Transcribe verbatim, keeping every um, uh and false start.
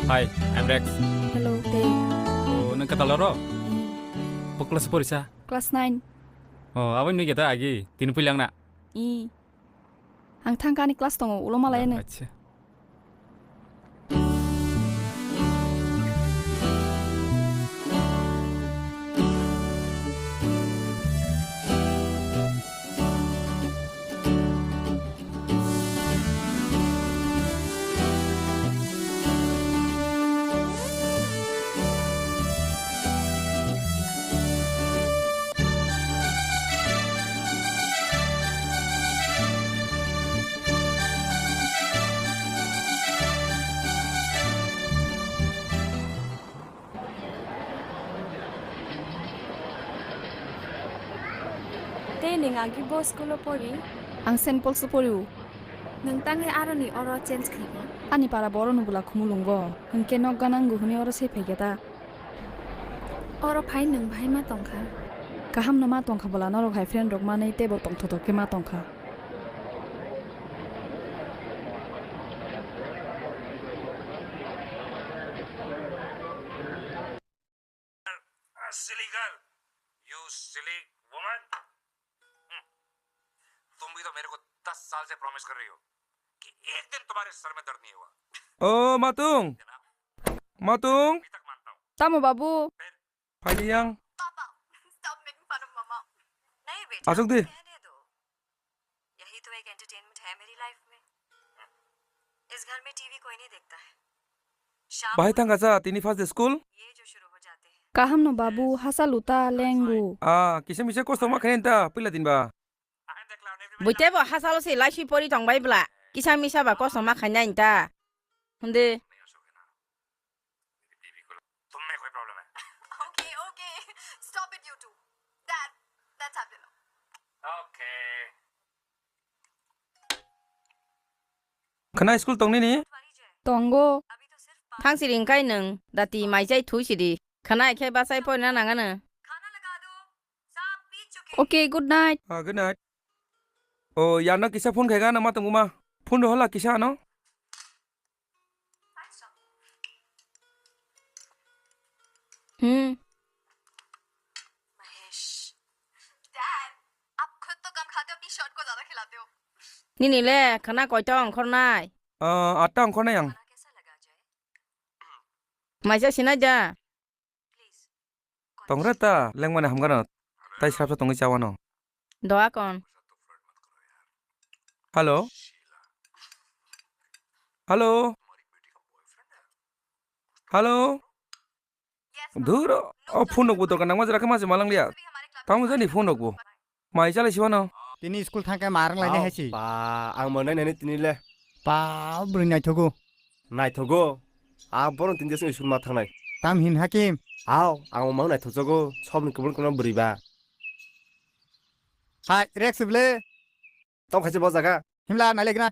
Hi, I'm Rex. Hello, tei. Oh, nang katal oro? Bo class porisa? Class nine. Oh, abo nui keta agi, tini puilang na? I. Ang thangka ani class tongo, ulo malai ano. Acha. Tei nwng agi bo school o pori? Ang Saint Paul's o pori o. Nwng tangwi aroni oro change khaikha? Ani para borok no bwla khumulungo, hwnkhe nok ganango hwnwi oro se phaikha ta. Oro phai nwng bahai ma tongkha? Kaham no ma tongkha bwla, norok hai friend rok manwi teibo tongthotok khe ma tongkha. Silly girl, you silly woman. Hmm. तुम भी तो मेरे को दस साल से प्रॉमिस कर रही हो कि एक दिन तुम्हारे सर में दर्द नहीं होगा। ओ मातुंग, है ना? मातुंग। अभी तक मानता हूँ। Tamo babu? फिर? Phaidi yang। पापा, stop making fun of mama। नहीं बेटा, aswk di। कहने दो। यही तो एक एंटरटेनमेंट है मेरी लाइफ में। इस घर में टीवी कोई नहीं देखता है। शाम Bahai thangkha cha tini first day school? ये जो शुरू हो जाते हैं। Kaham no babu, hachal uta lengu। Ah, kisa misa kosto ma khaini ta puila din ba? Buitebo hachalo se laisi pori tong bai bla, kisa misa ba kosto ma khainai ta. Hunde। तुम में कोई प्रॉब्लम है? Okay, okay, stop it, you two। Dad, let's have dinner। Okay। Khna school tong nini? Tongo। Thang siri wngkai nwng, dati mai chai thui siri. Khna khe bachai porina nang ano। Okay, good night। Ah, good night। O, yarno kisa phone khaikha ano ma tongma? Phone rohola kisa ano। Hmm। Mahesh. Dad, आप खुद तो कम खाते हो, अपनी शर्ट को ज्यादा खिलाते हो। Nini le khna koito ongkhornai? Ah, atta ongkhornai ang। खाना कैसा लगा Ajay? Maisa sinai da? Tongra ta, lengmani hamgano, tai srapsa tongwi chawano। Doa kon? Hello? Hello? Hello? Dhur, o phone rokbo dorkar nangma jora khe ma se malang liya. Tamo jani phone rokbo. Mai chalai si phano. Tini school thangkhe ma rwng lainai hai si. Ba, ang bo nainani tini le. Ba, bwrwi naithogo. Naithogo? A bono tini jeswk school ma thangnai. Tam hin Hakim? Ao, ang bo ma naithokjago. Sobni kubun kubun bwrwi ba. Hai, Rex ble. Tong khaise bo jaga. Himla nailai gna.